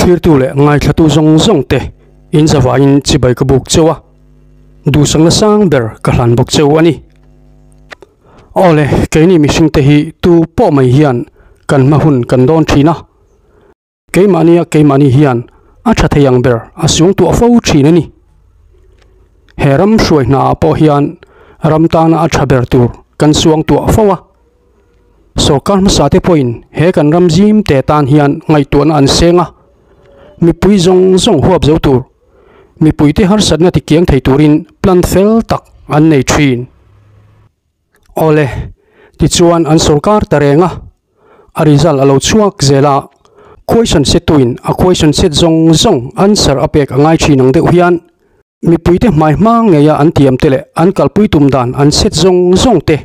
Thlirtu leh ngaithlatu zawng zawng te in zavaiin chibai ka buk cheu a, duhsakna sang ber ka hlan bawk cheu a ni. Awle, keini mihring te hi tu pawh mai hian kan hma hun kan dawn thin a, keimahnia keimahni hian a tha thei ang ber a sung tuah fo thin a ni. He ram hruai hna ah pawh hian ram tana a tha ber tur kan suang tuah fo a. Sorkar hmasa te pawhin he kan ram zim te tan hian ngaihtuahna an seng a, mipui zawng zawng huap zo tur, mipuite harsatna ti kiang thei turin plan fel tak an nei thin. Awle, tichuan an sorkar ta reng a, a result a lo chhuak zel a, question set tuin a question set zawng zawng answer a pek a ngai thin ang deuh hian, Mipuite hmai hma ngeia an tiamte leh an kalpui tum dan an set zawng zawng te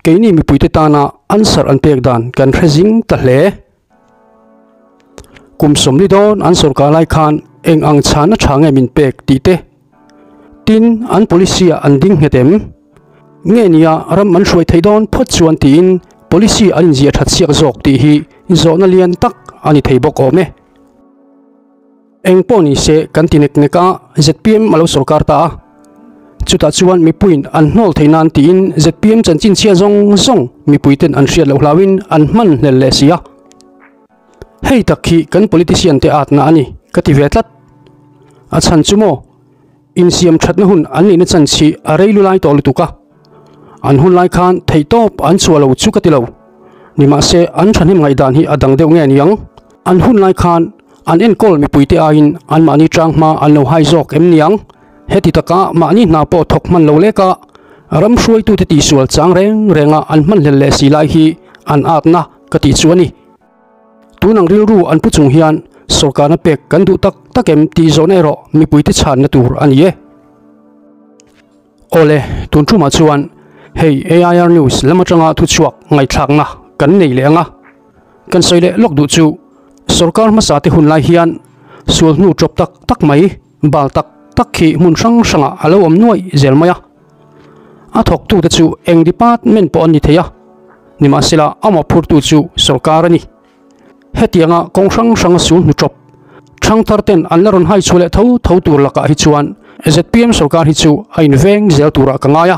keini mipuite tana answer an pek dan kan hre zing ta hle. Kum sawmli dawn an sawrkar lai khan eng ang chhana tha nge min pek tih te, tin an policy ah an ding nghet em? Nge nia ram an hruai thei dawn phawt chuan tiin policy an inziah that siak zawk tih hi zawhna lian tak a ni thei bawk awm e. Eng pawh ni se kan ti nek nek a, zpm a lo sawrkar ta a. Chutah chuan mipuiin an hnawl thei nan tiin zpm chanchin chhia zawng zawng mipuiten an hriat loh hlauhin an hman hlel leh si a. Hei tak hi kan politician te atna a ni ka ti ve tlat. A chhan chu maw? Insiam thatna hun an nihna chan chhi a rei lu lai tawh lutuk a. An hun lai khan theihtawp an chhuah lo chu ka ti lo. Nimahse an thahnem ngaihdan hi a dang deuh nge niang? An hun lai khan an enkawl mipuite aiin anmahni tang hma an lo hai zawk em niang? Heti taka mahni hna pawh thawk hman lo lek a, ram hruaitute tihsual chang reng renga an hmanhlel leh si lai hi an atna ka tih chu a ni. Tun ang rilru an pu chung hian sawrkarna pek kan duh tak tak em tih zawhna erawh mipuite chhanna tur a ni e. Awle, tun tumah chuan hei AIR News lam atanga thuchhuak ngaihthlakna kan nei leh ang a. Kan sawi leh lawk duh chu sawrkar hmasa te hun lai hian sual hnu tawp tak tak mai, bal tak tak hi hmun hrang hrangah a lo awm nuaih zel mai a. A thawktute chu eng department pawh an ni thei a, nimahsela a mawhphurtu chu sawrkar a ni. Hetianga kawng hrang hranga sul hnu tawp thangthar ten an la rawn hai chhuah leh tho tho tur lakah hi chuan zpm sawrkar hi chu a inveng zel turah ka ngai a,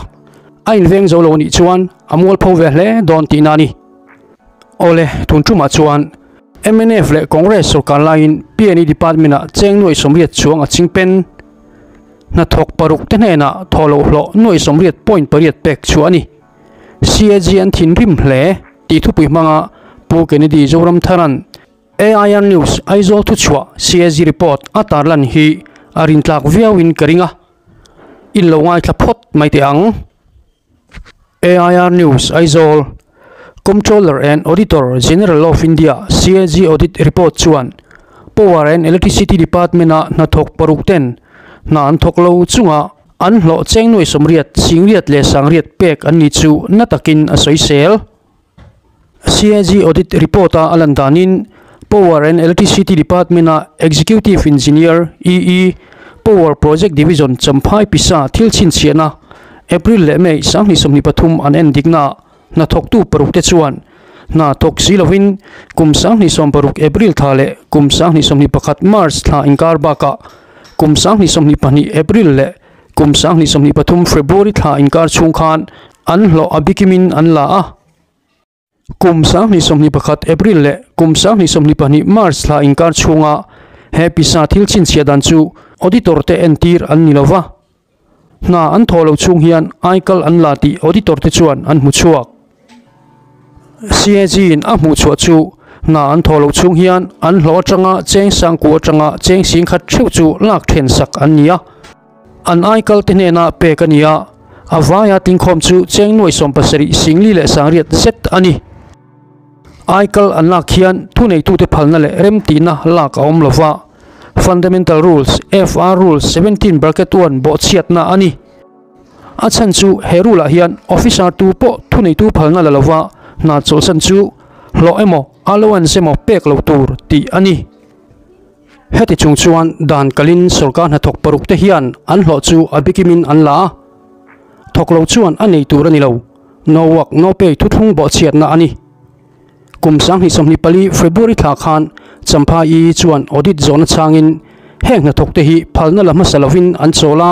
a inveng zo lo anih chuan a mualpho ve hle dawn tihna a ni. Awle, tun tumah chuan mnf leh Congress sawrkar laiin PNE department ah cheng nuaih 80 chuang a chingpen. Hnathawk paruk te hnenah thaw loh hlawh nuaih 80 point pariat pek chhuah a ni. CAG an thinrim hle tih thupui hmanga Pu Kennedy Zoramtharan AIR News Aizawl thuchhuah CAG report a tarlan hi a rintlak viauin ka ring a, in lo ngaithla phawt mai teh ang. AIR News Aizawl Comptroller and Auditor General of India CAG Audit Report chuan Power and Electricity Department-a hnathawk paruk ten hna an thawk lo chunga an hlawh cheng nuai 80 singriat leh sangriat pek an ni chu na takin a sawisel. CAG Audit Report-a a lan danin Power and Electricity Department-a Executive Engineer, EE, Power Project Division Champhai Pisa thil chhinchhiahna April leh May 2023 an en diknaah hnathawktu paruk te chuan hna thawk si lovin kum 2026 April thla leh kum 2021 March thla inkar bakah kum 2022 April leh kum 2023 February thla inkar chhung khan an hlawh a bikimin an la a. Kum 2021 April leh kum 2022 March thla inkar chhunga he pisa thil chhinchhiah dan chu auditor te entir an ni lova. Hna an thawh loh chhung hian aikal an la tih auditor te chuan an hmu chhuak. CAG in a hmuh chhuah chu hna an thawh loh chhung hian an hlawh atanga cheng sangku atanga cheng singkhat theuh chu lak then sak an ni a. An aikal te hnena pek a ni a, a vaia tingkhawm chu cheng nuai 17 singli leh sangriat zet a ni. Aikal an lak hian thuneitute phalna leh remtihna lak a awm lova, Fundamental Rules, FR Rules 17 bracket 1 bawhchhiatna a ni. A chhan chu he rule ah hian officer tu pawh thuneitu phalna la lova hna chawlhsan chu hlawh emaw allowance emaw pek lo tur tih a ni. Heti chung chuan dan kalin sawrkar hnathawk paruk te hian an hlawh chu a bikimin an la a, thawk lo chuan a nei tur a ni lo, no work no pay thuthlung bawhchhiatna a ni. Kum 2024 February thla khan Champhai chuan audit zawhna changin heng hnathawkte hi phalna la hmasa lovin an chawl a,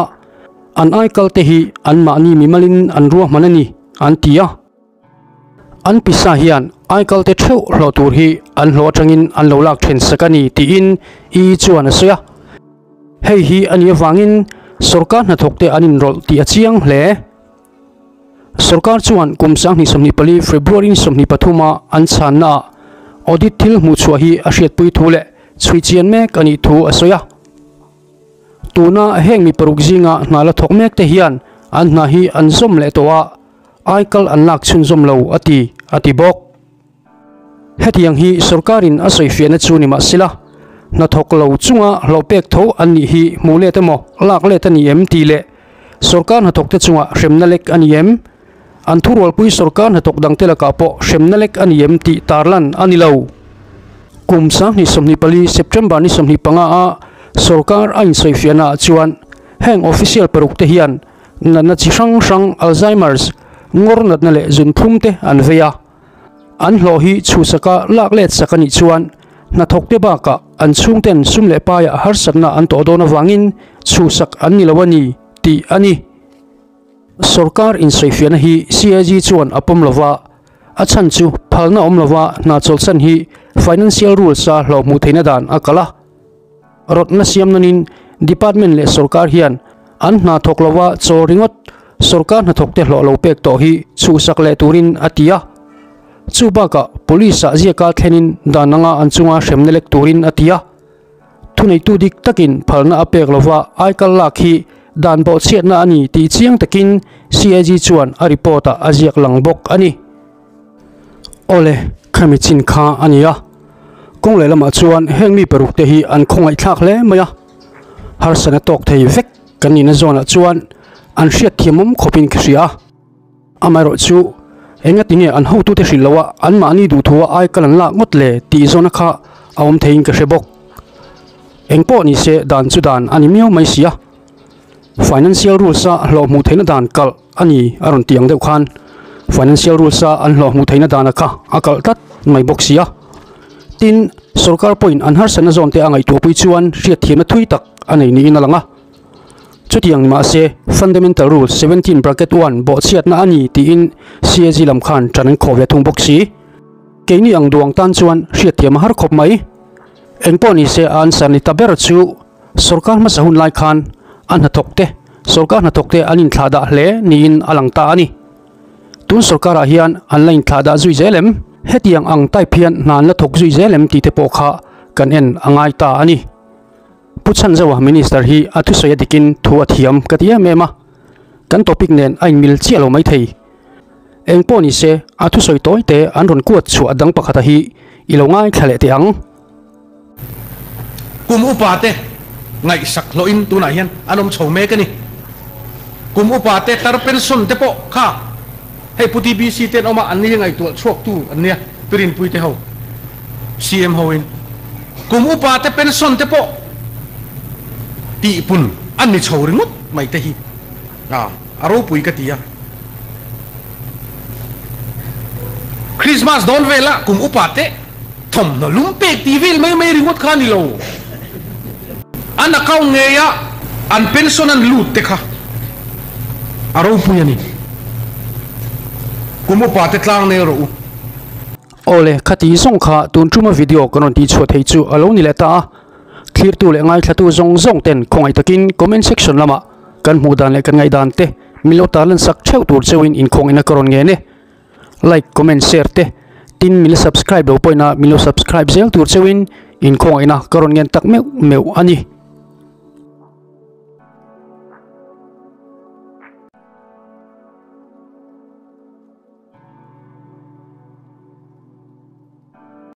an aikalte hi anmahni mimalin an ruahman a ni, an ti a. An pisa hian aikalte theuh hlawh tur hi an hlawh atangin an lo lak then sak a ni tiin E chuan a sawi a. Hei hi a nih avangin sorkar hnathawkte an inrawlh tih a chiang hle. Sorkar chuan kum 2024 February 23 a an chhannaah audit thil hmuhchhuah hi a hriatpui thu leh chhui chian mek a nih thu a sawi a. Tuna heng mi paruk zinga hna la thawk mek te hian an hna hi an zawm leh tawh a, aikal an lak chhunzawm lo a ti, a ti bawk. Hetiang hi sorkarin a sawifiahna chu ni mahsela, hnathawk lo chunga hlawh pek tho an nih hi hmuh let emaw lak let a ni em tih leh sorkar hnathawkte chunga hremna lek a ni em? An thurualpui sorkar hnathawk dangte lakah pawh hremna lek a ni em tih tarlan a ni lo. Kum 2024 September ni 25 a sorkar a insawifiahnaah chuan heng official parukte hian natna chi hrang hrang Alzheimer's, ngawr natna leh zunthum te an vei a. An hlawh hi chhuhsaka lak let sak a nih chuan hnathawkte bakah an chhungten sum leh paiah harsatna an tawh dawn avangin chhuhsak an ni lo a ni tih a ni. Sorkar insawifiahna hi CAG chuan a pawm lova, a chhan chu phalna awm lova hna chawlhsan hi financial rules-a hlawh hmuh theihna dan a kal a. Rawtna siam nanin department leh sorkar hian an hna thawk lova chaw ringawt sorkar hnathawkte hlawh lo pek tawh hi chhuhsak leh turin a ti a. Chu bakah police ah ziaka thlenin dan anga an chunga hremna lek turin a ti a. Thuneitu dik takin phalna a pek lova aikal lak hi dan bawhchhiatna a ni tih chiang takin CAG chuan a report ah a ziak lang bawk a ni. Awle, khami chin kha a ni a. Kawng lehlamah chuan heng mi paruk te hi an khawngaihthlak hle mai a. Harsana tawk thei vek kan nihna zawnah chuan an hriat thiamawm khawpin ka hria a. Amaherawh chu engati nge an hotute hrilh loha anmahni duhthua aikal an lak ngawt le tih zawna kha a awm theiin ka hre bawk. Engpawh ni se dan chu dan a ni miau mai si a. Financial rules a hlawh hmuh theihna dan kalh a ni a rawn ti ang deuh khan financial rules a an hlawh hmuh theihna dana kha a kalh tlat mai bawk si a. Tin, sorkar pawhin an harsatna zawn te a ngaihtuahpui chuan hriatthiamna thui tak a nei niin a lang a. Chutiang ni mahse, Fundamental Rule 17 bracket 1 bawhchhiatna a ni tiin CAG lam khan ṭan an khawh ve thung bawk si. Keini ang duang tan chuan hriatthiam a har khawp mai. Engpawh nise a answer ni ta ber chu Sorkar hmasa hun lai khan a hnathawkte sorkar hnathawkte an inthlahdah hle niin a lang ta a ni. Tun sorkarah hian an la inthlahdah zui zel em? Hetiang ang type hian hna an la thawk zui zel em tih te pawh kha kan en a ngai ta a ni. Pu Chhanzoa Minister hi a thusawi a dikin thu a thiam ka ti em em a, kan topic nen a inmil chiah lo maithei. Eng pawh ni se a thusawi tawi te an rawn kuat chhuah dang pakhata hi i lo ngaithla leh teh ang. Kum upa te ngaihsak hlawhin tunah hian an awm chho mek a ni. Kum upa te tar pension te pawh kha hei Pu TBC te an awm a, an ni hi ngaihtuah chhuaktu an nia, Pi Rinpui te ho, CM ho in. Kum upa te pension te pawh tihpun an ni chho ringawt mai te hi a ropui ka ti a. Christmas dawn velah kum upa te Thawmhnaw lum pek tih vel mai mai ringawt kha a ni lo. An account ngeia an pension an lut te kha a ropui a ni. Kum upa te tlang nel rawh u. Awle, khati zawng kha tun tuma video kan rawn tihchhuah thei chu a lo ni leh ta a. Thlirtu leh ngaithlatu zawng zawng ten khawngaih takin comment section lamah kan hmuh dan leh kan ngaihdan te min lo tarlan sak theuh tur cheuhin inkhawngina ka rawn ngen e. Like, comment, share te tin min la subscribe lo pawhin a min lo subscribe zel tur cheuhin inkhawngaihin a ka rawn ngen tak meuh meuh a ni.